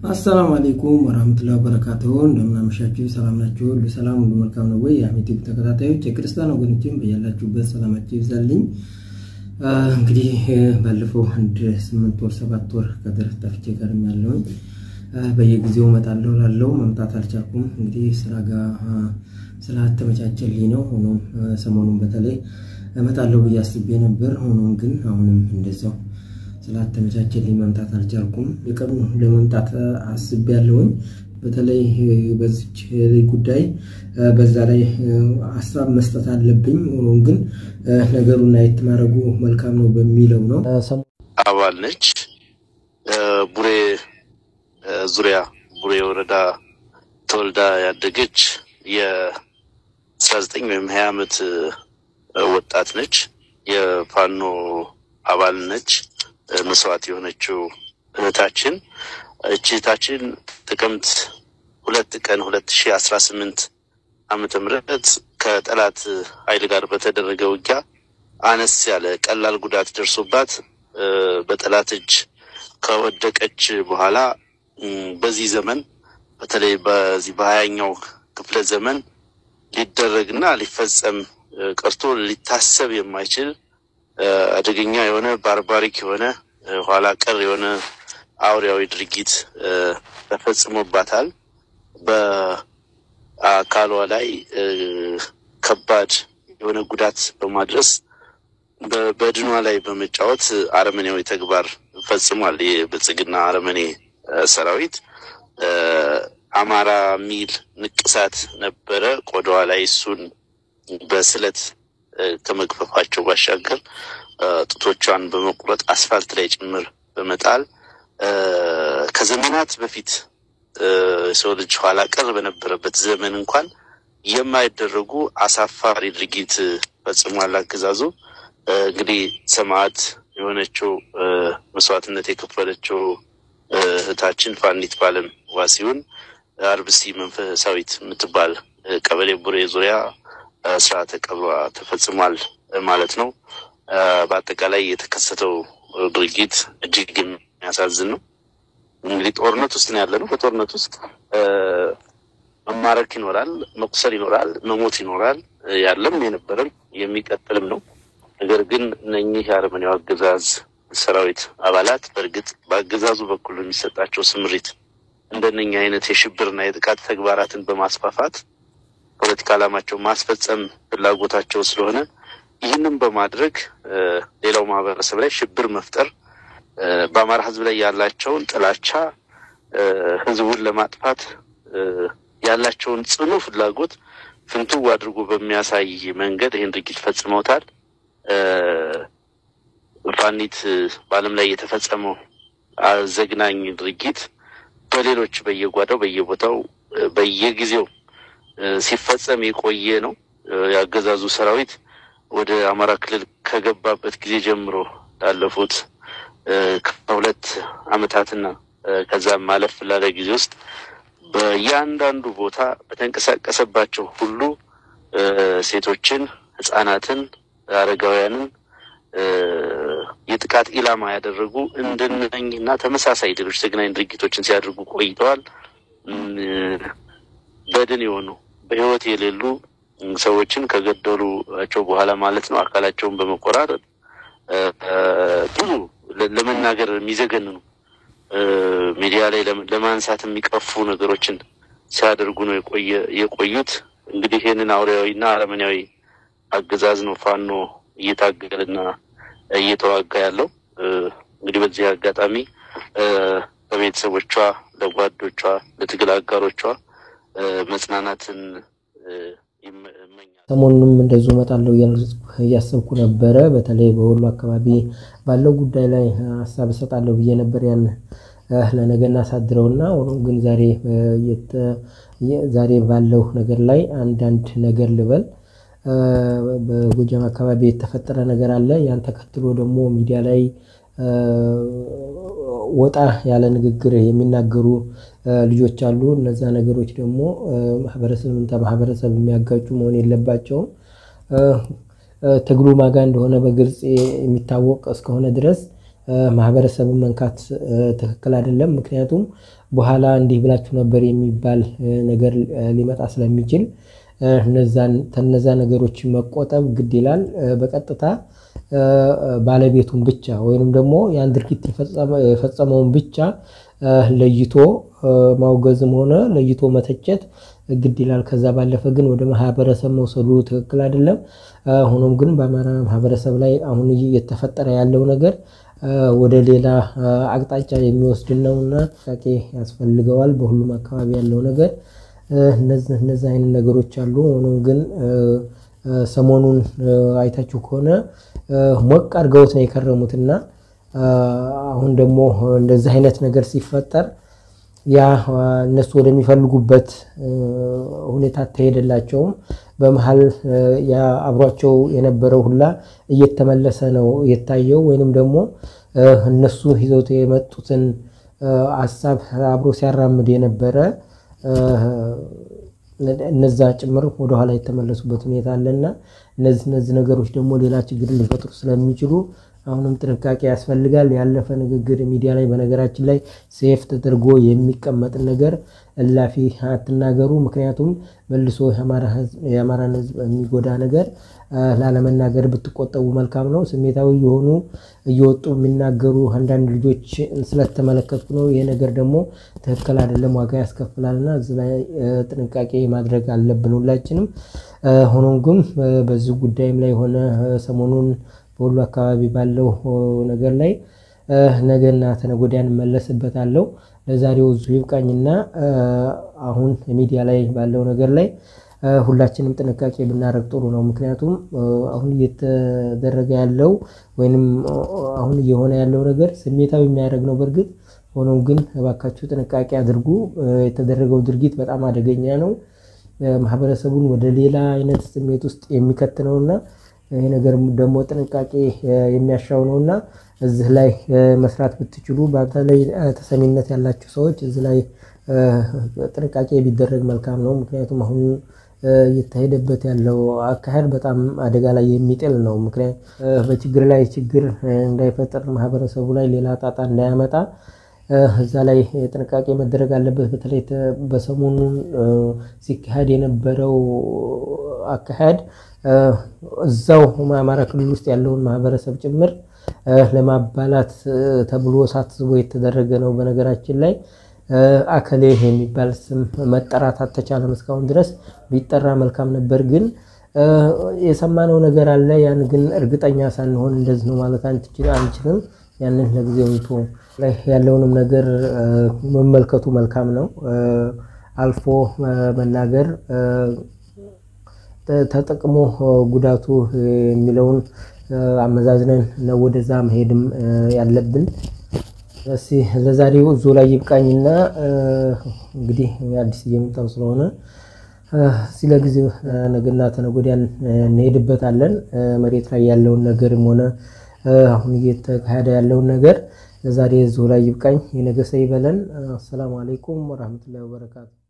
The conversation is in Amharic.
አሰላሙ አለይኩም ወራህመቱላሂ ወበረካቱሁ። እንደምን አመሻችሁ? ሰላም ናችሁ? ሁሉ ሰላም፣ ሁሉ መልካም ነው ወይ? የአሚቲ ተከታታዮች የክርስቲያን ወገኖቼም በያላችሁበት ሰላማችሁ ይብዛልኝ። እንግዲህ ባለፈው አንድ 8 ወር 7 ወር ከድር ጠፍቼ ከርሜያለሁኝ። በየጊዜው እመጣለሁ ላለው መምጣት አልቻልኩም። እንግዲህ ስራ ጋር ስላልተመቻቸልኝ ነው። ሆኖም ሰሞኑን በተለይ እመጣለሁ ብዬ አስቤ ነበር። ሆኖም ግን አሁንም እንደዛው ስላልተመቻቸልኝ መምጣት አልቻልኩም። የቀኑ ለመምጣት አስቤያለሁኝ። በተለይ በዚች ጉዳይ በዛ ላይ ሀሳብ መስጠት አለብኝ። ሆኖም ግን ነገሩን አየት ማድረጉ መልካም ነው በሚለው ነው። አባል ነች። ቡሬ ዙሪያ ቡሬ ወረዳ ተወልዳ ያደገች የ19 ወይም 20 ዓመት ወጣት ነች። የፋኖ አባል ነች። መስዋዕት የሆነችው እህታችን እቺ እህታችን ጥቅምት 2 ቀን 2018 ዓመተ ምህረት ከጠላት ኃይል ጋር በተደረገ ውጊያ አነስ ያለ ቀላል ጉዳት ደርሶባት በጠላት እጅ ከወደቀች በኋላ በዚህ ዘመን በተለይ በዚህ በ20ኛው ክፍለ ዘመን ሊደረግና ሊፈጸም ቀርቶ ሊታሰብ የማይችል አደገኛ የሆነ ባርባሪክ የሆነ ኋላ ቀር የሆነ አውሬያዊ ድርጊት ተፈጽሞባታል። በአካሏ ላይ ከባድ የሆነ ጉዳት በማድረስ በድኗ ላይ በመጫወት አረመኔያዊ ተግባር ፈጽሟል። የብልጽግና አረመኔ ሰራዊት አማራ ሚል ንቅሳት ነበረ ቆዳዋ ላይ፣ እሱን በስለት ከመግፈፋቸው ባሻገር ጡቶቿን በመቁረጥ አስፋልት ላይ ጭምር በመጣል ከዘመናት በፊት የሰው ልጅ ኋላ ቀር በነበረበት ዘመን እንኳን የማይደረጉ አሳፋሪ ድርጊት ፈጽሟል አገዛዙ። እንግዲህ ሰማዕት የሆነችው መስዋዕትነት የከፈለችው እህታችን ፋኒት ባለም ዋሲሁን አርብሲ መንፈሳዊት የምትባል ቀበሌ ቡሬ ዙሪያ ስርዓተ ቀብሯ ተፈጽሟል ማለት ነው። በአጠቃላይ የተከሰተው ድርጊት እጅግ የሚያሳዝን ነው። እንግዲህ ጦርነት ውስጥ ነው ያለነው። በጦርነት ውስጥ መማረክ ይኖራል፣ መቁሰል ይኖራል፣ መሞት ይኖራል። ያለም የነበረም የሚቀጥልም ነው። ነገር ግን እነኚህ የአረመኔው አገዛዝ ሰራዊት አባላት በእርግጥ በአገዛዙ በኩል የሚሰጣቸው ስምሪት እንደነኛ አይነት የሽብርና የጥቃት ተግባራትን በማስፋፋት ፖለቲካ ዓላማቸው ማስፈጸም ፍላጎታቸው ስለሆነ ይህንን በማድረግ ሌላው ማህበረሰብ ላይ ሽብር መፍጠር፣ በአማራ ሕዝብ ላይ ያላቸውን ጥላቻ፣ ሕዝቡን ለማጥፋት ያላቸውን ጽኑ ፍላጎት ፍንትው አድርጎ በሚያሳይ መንገድ ይህን ድርጊት ፈጽመውታል። ፋኒት በዓለም ላይ የተፈጸመው አዘግናኝ ድርጊት በሌሎች በየጓዳው በየቦታው በየጊዜው ሲፈጸም የቆየ ነው። የአገዛዙ ሰራዊት ወደ አማራ ክልል ከገባበት ጊዜ ጀምሮ ላለፉት ከ2 ዓመታትና ከዛም ማለፍ ላለ ጊዜ ውስጥ በእያንዳንዱ ቦታ በተንቀሳቀሰባቸው ሁሉ ሴቶችን፣ ህጻናትን፣ አረጋውያንን የጥቃት ኢላማ ያደረጉ እንደነኝና ተመሳሳይ ሌሎች ዘግናኝ ድርጊቶችን ሲያደርጉ ቆይተዋል። በድን የሆኑ በህይወት የሌሉ ሰዎችን ከገደሏቸው በኋላ ማለት ነው አካላቸውን በመቆራረጥ ብዙ ለመናገር የሚዘገንኑ ሚዲያ ላይ ለማንሳት የሚቀፉ ነገሮችን ሲያደርጉ ነው የቆዩት። እንግዲህ ይህንን አውሬያዊና አረመኔያዊ አገዛዝ ነው ፋኖ እየታገለና እየተዋጋ ያለው። እንግዲህ በዚህ አጋጣሚ ለቤተሰቦቿ፣ ለጓዶቿ፣ ለትግል አጋሮቿ መጽናናትን ይመኛል። ሰሞኑንም እንደዚሁ እመጣለሁ እያሰብኩ ነበረ። በተለይ በወሎ አካባቢ ባለው ጉዳይ ላይ ሀሳብ እሰጣለሁ ብዬ ነበር። ያን ለነገ እናሳድረውና ሆኖም ግን ዛሬ ባለው ነገር ላይ አንዳንድ ነገር ልበል። በጎጃም አካባቢ የተፈጠረ ነገር አለ። ያን ተከትሎ ደግሞ ሚዲያ ላይ ወጣ ያለ ንግግር የሚናገሩ ልጆች አሉ። እነዛ ነገሮች ደግሞ ማህበረሰብን ከማህበረሰብ የሚያጋጩ መሆን የለባቸውም። ትግሉ ማጋ እንደሆነ በግልጽ የሚታወቅ እስከሆነ ድረስ ማህበረሰብን መንካት ትክክል አይደለም። ምክንያቱም በኋላ እንዲህ ብላችሁ ነበር የሚባል ነገር ሊመጣ ስለሚችል እነዛን ተነዛ ነገሮች መቆጠብ ግድ ይላል። በቀጥታ ባለቤቱን ብቻ ወይንም ደግሞ ያን ድርጊት የፈጸመውን ብቻ ለይቶ ማውገዝም ሆነ ለይቶ መተቸት ግድ ይላል። ከዛ ባለፈ ግን ወደ ማህበረሰብ መውሰዱ ትክክል አይደለም። ሆኖም ግን በአማራ ማህበረሰብ ላይ አሁን እየተፈጠረ ያለው ነገር ወደ ሌላ አቅጣጫ የሚወስድ ነውና ጥንቃቄ ያስፈልገዋል። በሁሉም አካባቢ ያለው ነገር እነዚህ አይነት ነገሮች አሉ። ሆኖም ግን ሰሞኑን አይታችሁ ከሆነ ሞቅ አድርገውት ነው የከረሙትና አሁን ደግሞ እንደዚህ አይነት ነገር ሲፈጠር ያ እነሱ ወደሚፈልጉበት ሁኔታ አልተሄደላቸውም። በመሀል ያ አብሯቸው የነበረው ሁላ እየተመለሰ ነው የታየው፣ ወይንም ደግሞ እነሱ ይዘውት የመጡትን ሀሳብ አብሮ ሲያራምድ የነበረ እነዛ ጭምር ወደኋላ የተመለሱበት ሁኔታ አለና እነዚህ ነገሮች ደግሞ ሌላ ችግር ሊፈጥሩ ስለሚችሉ አሁንም ጥንቃቄ ያስፈልጋል። ያለፈ ንግግር ሚዲያ ላይ በነገራችን ላይ safe ተደርጎ የሚቀመጥ ነገር እላፊ አትናገሩ። ምክንያቱም መልሶ የአማራን ሕዝብ የሚጎዳ ነገር ላለመናገር ብትቆጠቡ መልካም ነው። ስሜታዊ የሆኑ እየወጡ የሚናገሩ አንዳንድ ልጆች ስለተመለከትኩ ነው። ይሄ ነገር ደግሞ ትክክል አይደለም፣ ዋጋ ያስከፍላልና እዚህ ላይ ጥንቃቄ ማድረግ አለብን ሁላችንም። ሆኖም ግን በዚህ ጉዳይም ላይ ሆነ ሰሞኑን በወሎ አካባቢ ባለው ነገር ላይ ነገና ተነገ ወዲያ እንመለስበታለሁ። ለዛሬው እዚሁ ይብቃኝና አሁን ሚዲያ ላይ ባለው ነገር ላይ ሁላችንም ጥንቃቄ ብናደርግ ጥሩ ነው። ምክንያቱም አሁን እየተደረገ ያለው ወይንም አሁን እየሆነ ያለው ነገር ስሜታዊ የሚያደርግ ነው በእርግጥ። ሆኖም ግን እባካችሁ ጥንቃቄ አድርጉ። የተደረገው ድርጊት በጣም አደገኛ ነው። ማህበረሰቡን ወደ ሌላ አይነት ስሜት ውስጥ የሚከት ነውና ይሄ ነገር ደግሞ ጥንቃቄ የሚያሻው ነውና እዚህ ላይ መስራት ብትችሉ፣ በተለይ ተሰሚነት ያላችሁ ሰዎች እዚህ ላይ ጥንቃቄ ቢደረግ መልካም ነው። ምክንያቱም አሁን እየተሄደበት ያለው አካሄድ በጣም አደጋ ላይ የሚጥል ነው። ምክንያቱም በችግር ላይ ችግር እንዳይፈጥር፣ ማህበረሰቡ ላይ ሌላ ጣጣ እንዳያመጣ እዛ ላይ ጥንቃቄ መደረግ አለበት። በተለይ በሰሞኑን ሲካሄድ የነበረው አካሄድ እዛው አማራ ክልል ውስጥ ያለውን ማህበረሰብ ጭምር ለማባላት ተብሎ ታስቦ የተደረገ ነው። በነገራችን ላይ አከሌ የሚባል ስም መጠራት አልተቻለም እስካሁን ድረስ፣ ቢጠራ መልካም ነበር። ግን የሰማነው ነገር አለ። ያን ግን እርግጠኛ ሳንሆን እንደዚህ ነው ማለት አንችልም። ያንን ለጊዜው እንቶ ላይ ያለውንም ነገር መመልከቱ መልካም ነው። አልፎ መናገር ተጠቅሞ ጉዳቱ የሚለውን አመዛዝነን ነው ወደዛ መሄድም ያለብን። እስኪ ለዛሬው እዚሁ ላይ ይብቃኝና እንግዲህ አዲስ እየመጣው ስለሆነ ስለ ጊዜው ነገና ተነገ ወዲያን እንሄድበታለን። መሬት ላይ ያለውን ነገርም ሆነ አሁን እየተካሄደ ያለውን ነገር ለዛሬ እዚሁ ላይ ይብቃኝ። የነገ ሰው ይበለን። አሰላሙ አለይኩም ወራህመቱላሂ ወበረካቱ።